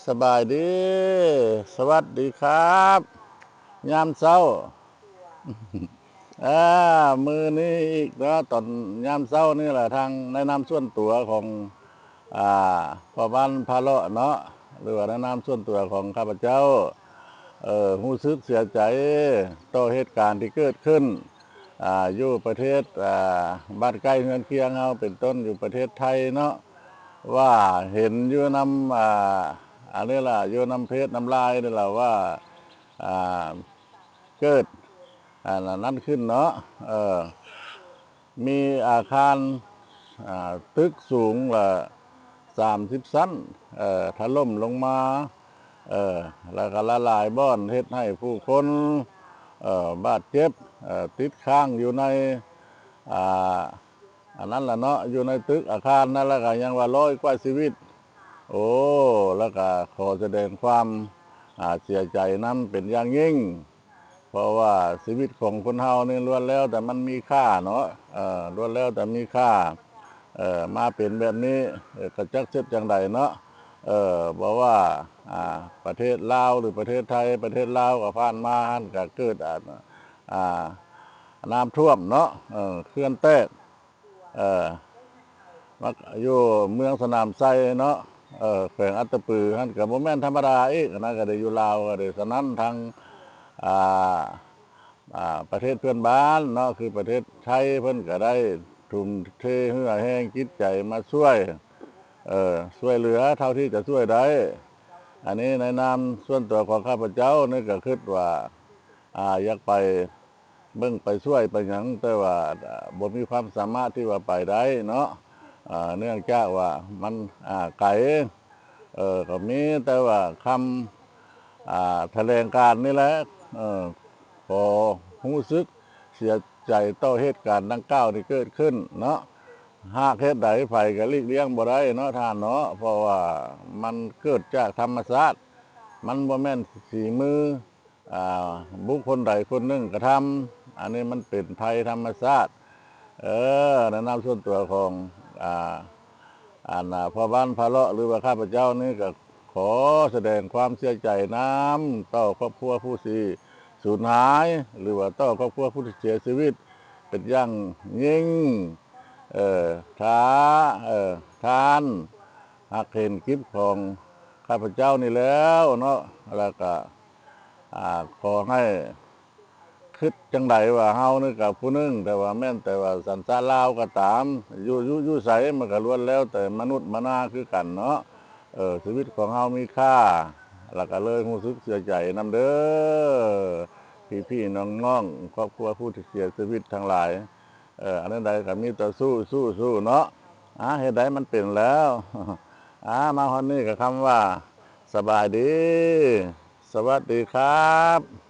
ສະບາຍດີ ສະຫວັດດີຄັບ ຍາມເຊົ້າ ອາ ມື້ນີ້ອີກເນາະ ຕອນຍາມເຊົ້ານີ້ລະ ທາງໃນນາມສ່ວນຕົວຂອງ ອາ ພໍ່ບ້ານພາເລາະເນາະ ຫຼືວ່າໃນນາມສ່ວນຕົວຂອງຂ້າພະເຈົ້າ ເອີ ຮູ້ສຶກເສຍໃຈຕໍ່ເຫດການທີ່ເກີດຂຶ້ນ ອາ ຢູ່ປະເທດ ອາ ບ້ານໃກ້ເຮືອນຄຽງເຮົາ ເປັນຕົ້ນຢູ່ປະເທດໄທເນາະ ວ່າເຫັນຢູ່ນຳ ອາ ອັນນີ້ລະ ຢູ່ນຳເຟສນຳລາຍນີ້ລະວ່າ ອາ ເກີດ ອັນນັ້ນຂຶ້ນເນາະ ເອີ ມີອາຄານ ອາ ຕຶກສູງລະສາມສິບຊັ້ນ ເອີ ຖະຫຼົ່ມລົງມາ ເອີ ລະກະຫຼາຍໆບ່ອນເຮັດໃຫ້ຜູ້ຄົນ ເອີ ບາດເຈັບ ເອີ ຕິດຄ້າງຢູ່ໃນ ອາ ອັນນັ້ນລະເນາະ ຢູ່ໃນຕຶກອາຄານນັ້ນ ລະກະຍັງວ່າຮ້ອຍກວ່າຊີວິດ ໂອ້ ລະກະຂໍສະແດງຄວາມ ອາ ເສຍໃຈນຳເປັນຢ່າງຍິ່ງ ເພາະວ່າຊີວິດຂອງຄົນເຮົານີ້ລ້ວນແລ້ວແຕ່ມັນມີຄ່າເນາະ ເອີ ລ້ວນແລ້ວແຕ່ມີຄ່າ ເອີ ມາເປັນແບບນີ້ ເອີ ກະຈັກເຮັດຈັ່ງໃດເນາະ ເອີ ບໍ່ວ່າ ອາ ປະເທດລາວ ຫຼື ປະເທດໄທ ປະເທດລາວກະຜ່ານມາຫັ້ນກະເກີດ ອາ ອາ ນ້ຳຖ້ວມເນາະ ເອີ ເຂື່ອນແຕກ ເອີ ມັກຢູ່ເມືອງສະໜາມໄຊເນາະ ເອີ ແຂວງອັດຕະປືຫັ້ນກະບໍ່ແມ່ນທຳມະດາອີກ ອັນນັ້ນກະໄດ້ຢູ່ລາວກະໄດ້ ສະນັ້ນທາງ ອາ ອາ ປະເທດເພື່ອນບ້ານເນາະ ຄືປະເທດໄທ ເພິ່ນກະໄດ້ທຸ່ມເທເຫື່ອແຮງຈິດໃຈມາຊ່ວຍ ເອີ ຊ່ວຍເຫຼືອເທົ່າທີ່ຈະຊ່ວຍໄດ້ ອັນນີ້ໃນນາມສ່ວນຕົວຂອງຂ້າພະເຈົ້ານີ້ກະຄຶດວ່າ ອາ ຢາກໄປ ເບິ່ງໄປຊ່ວຍໄປຫຍັງ ແຕ່ວ່າ ອາ ບໍ່ມີຄວາມສາມາດທີ່ວ່າໄປໄດ້ເນາະ ອາ ເນື່ອງຈາກວ່າມັນ ອາ ໄກ ເອີ ກະມີແຕ່ວ່າຄຳ ອາ ຖະແຫຼງການນີ້ແຫຼະ ເອີ ຂໍຮູ້ສຶກເສຍໃຈຕໍ່ເຫດການດັ່ງກ່າວທີ່ເກີດຂຶ້ນເນາະ ຫາກເຫດໃດໃຜກະຫຼີກລ່ຽງບໍ່ໄດ້ເນາະທ່ານເນາະ ເພາະວ່າມັນເກີດຈາກທຳມະຊາດ ມັນບໍ່ແມ່ນສີມື ອາ ບຸກຄົນໃດຄົນໜຶ່ງກະທຳ ອັນນີ້ມັນເປັນໄພທຳມະຊາດ ເອີ ໃນນາມສ່ວນຕົວຂອງ ອາ ອັນ ອາ ພໍ່ບ້ານພາເລາະ ຫຼືວ່າຂ້າພະເຈົ້ານີ້ກະຂໍສະແດງຄວາມເສຍໃຈນຳຕໍ່ຄອບຄົວຜູ້ທີ່ສູນຫາຍ ຫຼືວ່າຕໍ່ຄອບຄົວຜູ້ທີ່ເສຍຊີວິດເປັນຢ່າງຍິ່ງ ເອີ ຖ້າ ເອີ ທ່ານຮັກເຫັນຄລິບຂອງຂ້າພະເຈົ້ານີ້ແລ້ວເນາະ ລະກະ ອາ ຂໍໃຫ້ຄຶດຈັ່ງໃດວ່າເຮົານີ້ກະຜູ້ໜຶ່ງ ແຕ່ວ່າແມ່ນແຕ່ວ່າສັນຊາດລາວກະຕາມ ຢູ່ ຢູ່ ຢູ່ໃສມັນກະລ້ວນແລ້ວແຕ່ມະນຸດມະນາຄືກັນເນາະ ເອີ ຊີວິດຂອງເຮົາມີຄ່າ ລະກະເລີຍຮູ້ສຶກເສຍໃຈນຳເດີ ພີ່ໆນ້ອງໆ ຄອບຄົວຜູ້ທີ່ເສຍຊີວິດທັງຫຼາຍ ເອີ ອັນໃດກະມີແຕ່ສູ້ ສູ້ ສູ້ເນາະ ອາ ເຫດໃດມັນເປັນແລ້ວ ອາ ມາຮອດນີ້ກະຄຳວ່າ ສະບາຍດີ ສະຫວັດດີຄັບ.